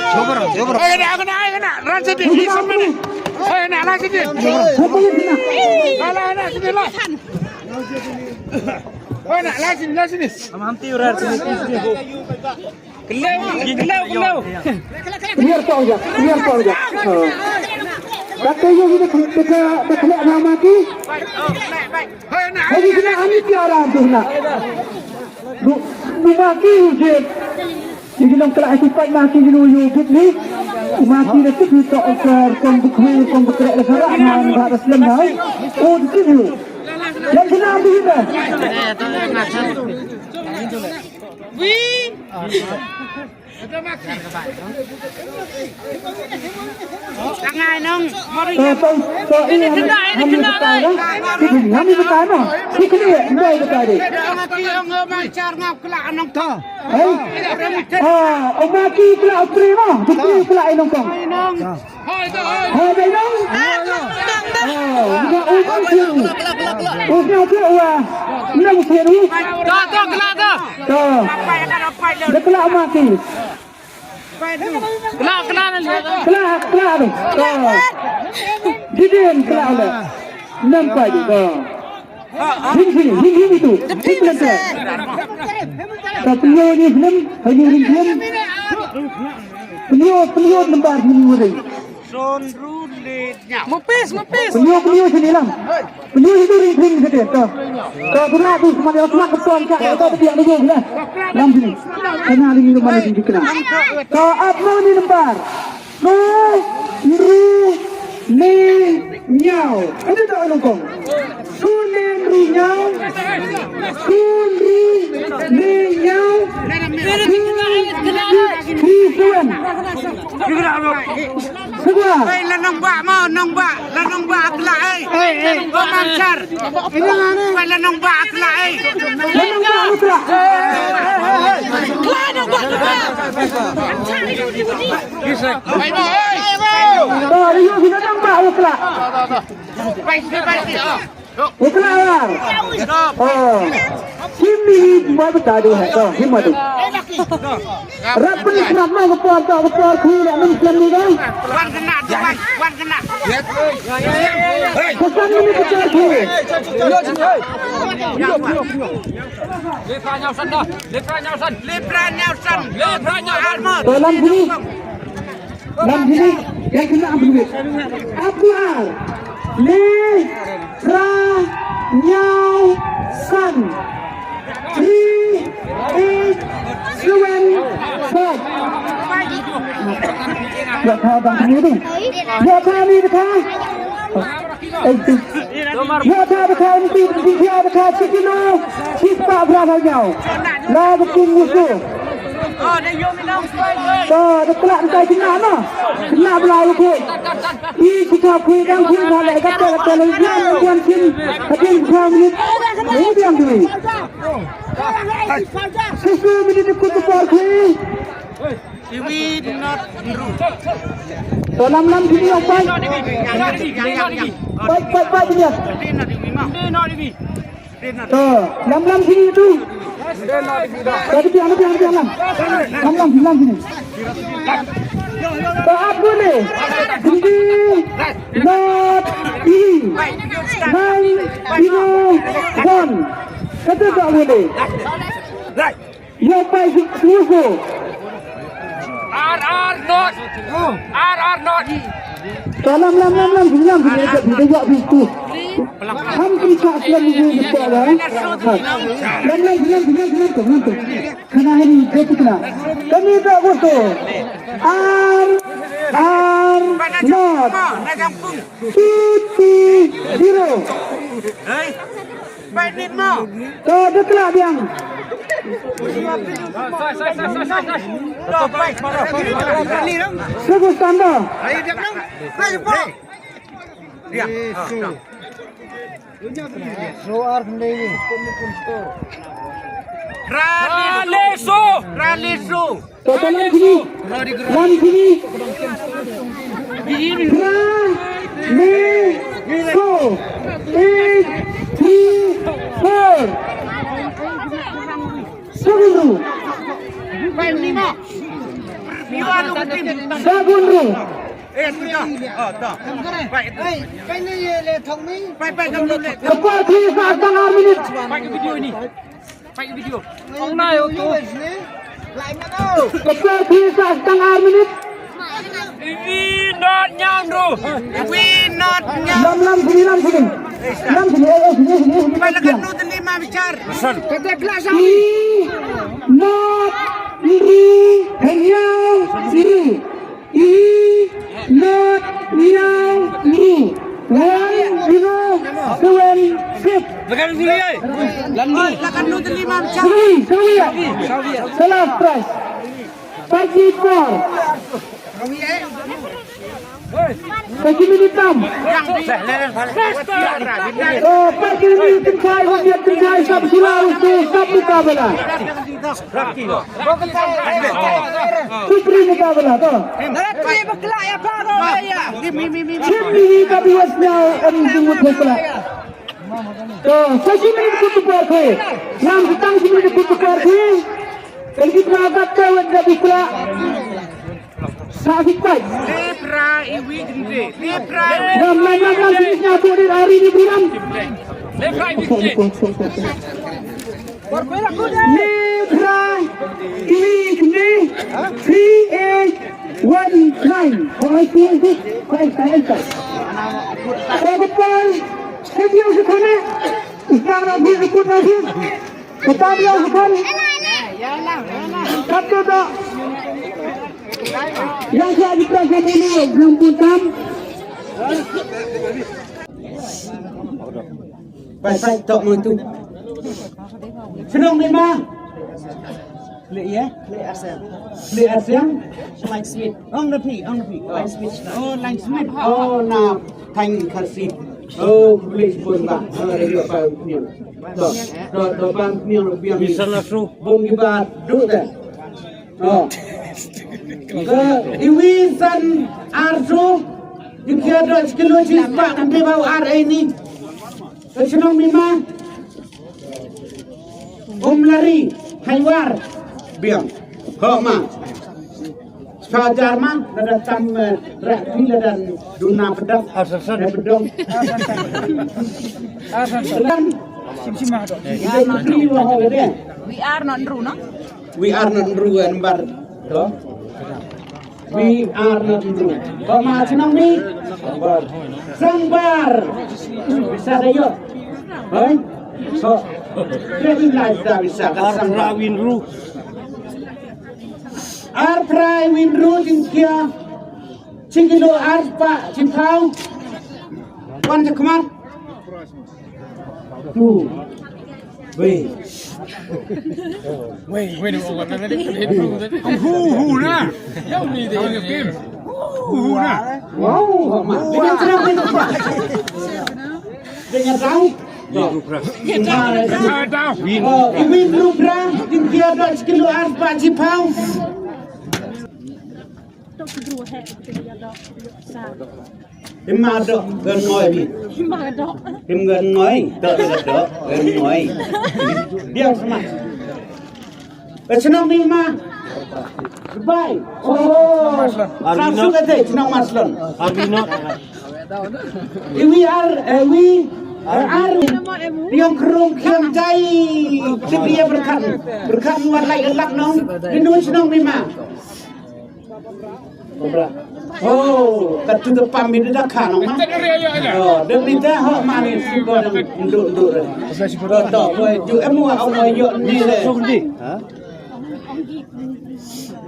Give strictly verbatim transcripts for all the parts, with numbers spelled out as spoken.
Oi, na, na, na, na, ran sini, isi mana? Oi, na, ran sini. Oi, na, ran sini, ran. Oi, na, ran sini, ran sini. Clear, clear, clear. Clear tau ja, clear tau ja. Kata ïa kita, kita, kita kena nama ki. Oi, na, oi, na, oi, na, oi, na. Du, du ma ki ïa u Jake. Ïa ki nongklah ïa ki paidbah ki jong u Jake ne. U ma ki da tip ïa u Doctor Kong Bukwe, Kong Bukwe da sarah na ba da slem na. O, da tip ïa u. Ïa ki nam di ba. Wi. Tangai nong, mari. To, to, to, ini ini ini ini ini. Ini ini ini. Ini ini ini. Ini ini ini. Hai. Ah, u ma ki klah u Tri mo, u Tri klah i nongkong. Hai, dai nong. Ah, u ma u ma ki. U ma ki u. Nong Tri u. To, to, klah to. To. Da klah u ma ki. Kena, kena, kena. Kena, kena tu. Ka. Jidin kena le. Nampak tu. Ka. Hin, hin, hin, hin itu. Hin, hin, hin. Ka, pynïoh ni film, pynïoh ni film. Pynïoh, pynïoh nambar hin, hin. Son ru le nyau. Mepis, mepis. Pynïoh, pynïoh sini lang. Pynïoh itu ring ring sini. Ka. Ka guna tu semua dia semua ketuan ka. Ka tu yang tu lah. Lam sini. Kena ring itu mana sini kena. Ka ap mo ni nambar. Ko ru ni nyau. Ini tak longkong. Ko ni ru nyau. Ko ru ni nyau. Ko ru ni nyau. Segera. Hei, la nongbah mo, nongbah, la nongbah akla, eh. Hei, hei. Ko Mamsar. Hei, la nongbah akla, eh. La nongbah akla. Hei, hei, hei, hei. Kla nongbah akla. Hei, hei, hei. Ba, la nongbah akla. Hei, hei, hei, hei. Ukla. Oh. Kim ni ma bata de hai. Oh, him ma de. Rap ni rap ma ko por to ko por khu la ni kan ni kan. Wan kena tu, wan, wan kena. Ko kan ni ko por khu. Lepra nyau san dah. Lepra nyau san. Lepra nyau san. Lepra nyau san. Dalam sini. Lam sini, ïa kena duit. Aku ar. Le, ra, nyau, san. Three, eight, seven, five. Ïa ka bang ni tu. Ïa ka ni ka. Ïa ta baka ni, ïa ta baka sikilo, sikpa bra ha nyau. La baka musu. Ta da kla ta kina na. Kina bla ruku. I kita kui dang kui na le kata kata le yan yan kin. Hatin sa minit. Ni yang dui. Susu minit ku tu por kui. Iwi not nru. To lam lam sini, ong pai. Pai, pai, pai sini. To lam lam sini tu. Tadi piang, piang, piang lam. Lam lam, lam sini. To ap boleh. Hindi not i. Nine zero one. Kata tak boleh. Ïa pai suk suk. Ar ar not. Ar ar not. Salam lam lam lam lam lam lam lam lam lam. Ham kum sa lam lam lam lam. Lam lam lam lam lam lam lam. Kana hari betul na. Kami tak usul. Ar ar not. Two two zero. Bai nit mo. To, da kla biang. Sugu standa. Ralisu. Ralisu. To, to, lam sini. Lam sini. Pra, me, so. Eight, three, four. Seven, two. Sagun ru. Ka por thli sa tang ar minit. Ka por thli sa tang ar minute. Iwi not nyam ru. Iwi not nyam. Lam lam sini lam sini. Lam sini eh eh sini sini sini. Pai la kan nu tani ma bichar. Kata kelas. Iwi not ri nyam ri. Iwi not nyam ri. One zero seven six. Lakan sini ai. Landu. Lakan nu tani ma bichar. Sini, sini. The last prize. Pagi kor. Pagi minit enam. Oh, pagi minit enam. Sab sila untuk sab mukabala. Supri mukabala to. Tim ini ka biwas nyau em jumut mukabala. To, sa shi minit kut tu par khe. Nam setang shi minit kut tu par khe. Kan kita agak tawat dah bukla. Sa shi pai. Lepra iwi gende. Lepra iwi. Nam nam nam nam sini nya tu di hari ni buram. Lepra iwi gende. Lepra iwi gende. Three eight one nine. Hai tu tu. Hai hai hai. Kau betul. Sini yang sekolah. Sekarang dia ikut lagi. Kita dia bukan. Satu tak. Yang saya kita sini belum putam. Pai pai tok mo tu. Senang memang. Leh ya? Leh Arsiang. Leh Arsiang. Line Smith. Ong na phi, ong na phi. Line Smith. Oh, Line Smith. Oh, na Thaiñ Kharsi. Oh, please pun ba. Oh, radio pa pniang. To, to, to ban pniang biang. Bisan asu. Bung iba duk dah. Oh. Ke iwi san arsu. Dikhiar dot sekilo chispa kan te bau ar ini. Ke chnong mima. Umlari, Haiwar, biang. Ho ma. Sajar ma, lada tam, eh, rak pi lada duna pedak. Asasan. Eh, pedong. Asasan. Asasan. Sim sim ma dok. Ida menteri wa ho ida. We are not Nru, no? We are not Nru, eh, number. To. We are not Nru. Ba ma chnong mi? Sangbar. Sangbar. Bisa da yo. Hoi? So. Kevin lai da bisa ka Sangbar. Arpra Win Ru. Arpra Win Ru jingkhia. Chi kilo arpa chi phaw. Wan cha khmat. Tu. Wei. Wei, wei, wei, wei, wei, wei. Hu, hu, na. Hu, hu, na. Wow, ma. Dengan terang itu, Pak. Dengan tahu. Tahu. Oh, iwi Rupra, jingkhia dot sekilo arpa chi phaw. Tok gru he, tok ya dok, sa. Im ma dok, gan ngoi bi. Im ma dok. Im gan ngoi, dok dok, gan ngoi. Diam sama. Eh, chnong mi ma. Bye. Oh. Langsung kata chnong Marslon. Abinot. Iwi ar, eh, wi ar. Yang kerung kiam jai. Sedia berkat. Berkat muat lai elak nong. Inu chnong mi ma. Oh, ka tu tu pam mi da kha nong ma. Oh, de mi da ho ma ni si ko nong ndu ndu re. To to ko ju em wa o mo yo ni le. Ha?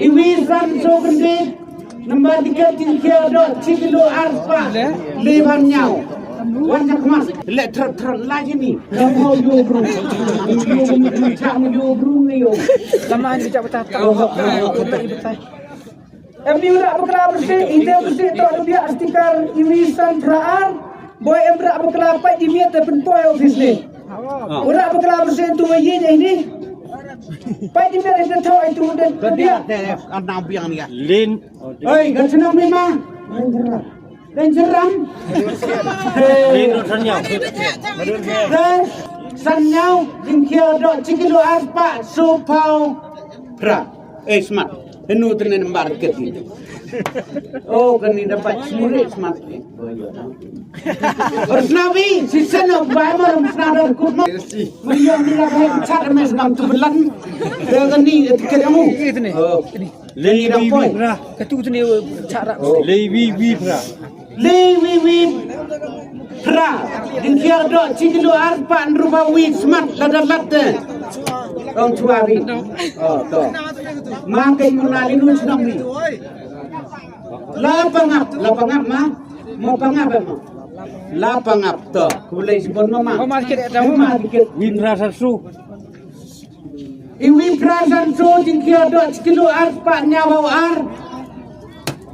Iwi san so kende. Number tiga tingkia do chikilo arpa. Le ban nyau. Wan jak mas. Le trot trot lagi ni. Kamu yo bro. Yo bro ni yo. Lama ni jak betul. Em ni urak bakla bersih, ide bersih tu ada biak stiker iwi san praar. Boy em rak bakla pai di miet te pen poi office ni. Urak bakla bersih tu ye ni ni. Pai di miet te thau itu dan dia. Dia te anam biang ni. Lin. Oi, gan senang memang. Dan jeram. Lin sanyau. Sanyau jingkia dok chikilo arpa supau pra. Eh, smart. Inu tene nambar keti. Oh, kani dapat suri smat. Or snabi, sisen of Bible, or snabi kut mo. Meriam ni lah baik chat mes ngam tu belan. Dia kani etiket kamu. Ini. Oh. Ini. Lei wi wi pra. Katu tene chat ra. Lei wi wi pra. Lei wi wi pra. Jingkhia doh chi kilo ar spah hynriew phew wi smat lada lade. Ong chwa wi. Oh, to. Ma kei muna li nu chnong wi. La pangap, la pangap ma. Mo pangap ma. La pangap to. Kulei sibon ma ma. Ma dikit. Wi pra sa su. Iwi pra san su jingkhia doh chi kilo ar spah hynñiew phew ar.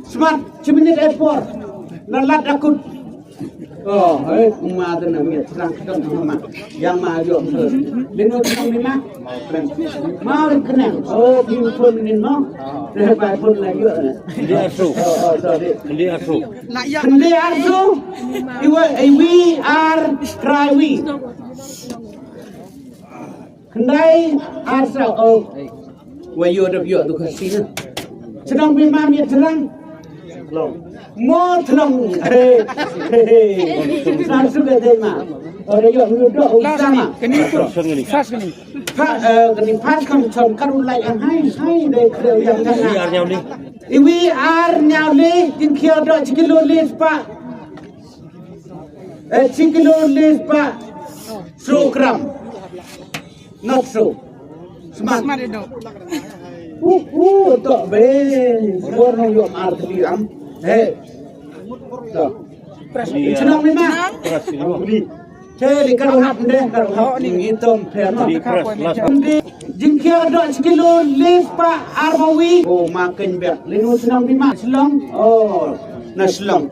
Smat chi minit e por. Na lad akut. Oh, hei, uma de na miet terang kedong ma. Yang ma yo. Lino terang ni ma. Ma ri kenang. Oh, bin pun ni no. Deh bai pun la yo. Kendi ar su. Oh, oh, sorry. Kendi ar su. Kendi ar su. Iwi, iwi ar pra wi. Khyndai ar saw, oh. Wa yo dap yo tu ka sini. Chnong Bima mi tlang. Mo tlang. Sa su ga dei ma. Ora yo mi do u sama. Kani tu. First kani. Pa, eh, kani pas kam chon karu lai ang hai hai dei kre yang kana. Iwi ar hynñiew lei, jingkhia doh chi kilo lei spah. Eh, chi kilo lei spah. Hynriew gram. Not so. Smat. Smat ito. Uh, uh, to be. Bor nong yo mar tli am. He. To. Chnong ni ma. Te li kar hap de, kar hap ni tom pher no. Jingkhia doh chi kilo lei spah ar phew wi. Oh, ma keiñ bek. Lei nu chnong ni ma. Shillong. Oh, na Shillong.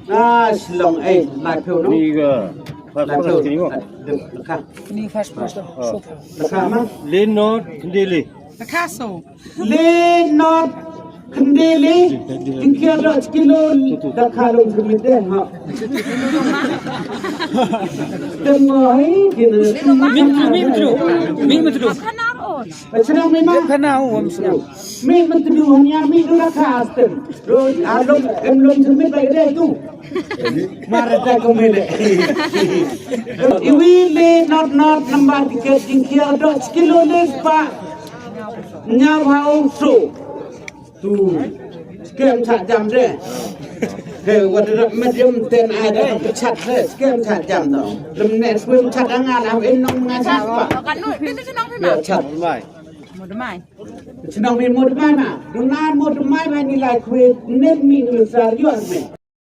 Ah, Shillong, eh, lai phew no? Ni ka first prize kini mo? Lekha. Ni first prize to. Lekha ma? Lei not khyndai lei. Lekha so. Lei not khyndai lei. Jingkhia doh chi kilo da kha long khyndai ha. Tengok hai kini. Min tu, min tu. Min tu. Chnong Bima. Kana u wam chnong. Mi menteri hanya mi dura custom. Ro alom em lom sumit bai deh tu. Mara ta ko mele. Iwi lei not not number ticket jingkhia doh chi kilo lei spah. Hynñiew phew so. Tu. Skem cha jam de. He, wat rap medium ten ai da ka chat de. Skem cha jam do. Lem ne swim chat angan am in nong ngan chat pa. Kan nu, itu chnong Bima. Ya chat. Modmai. Chnong mi Modmai ma. Duna Modmai ma ni lai kwe net mi ni sar yo me.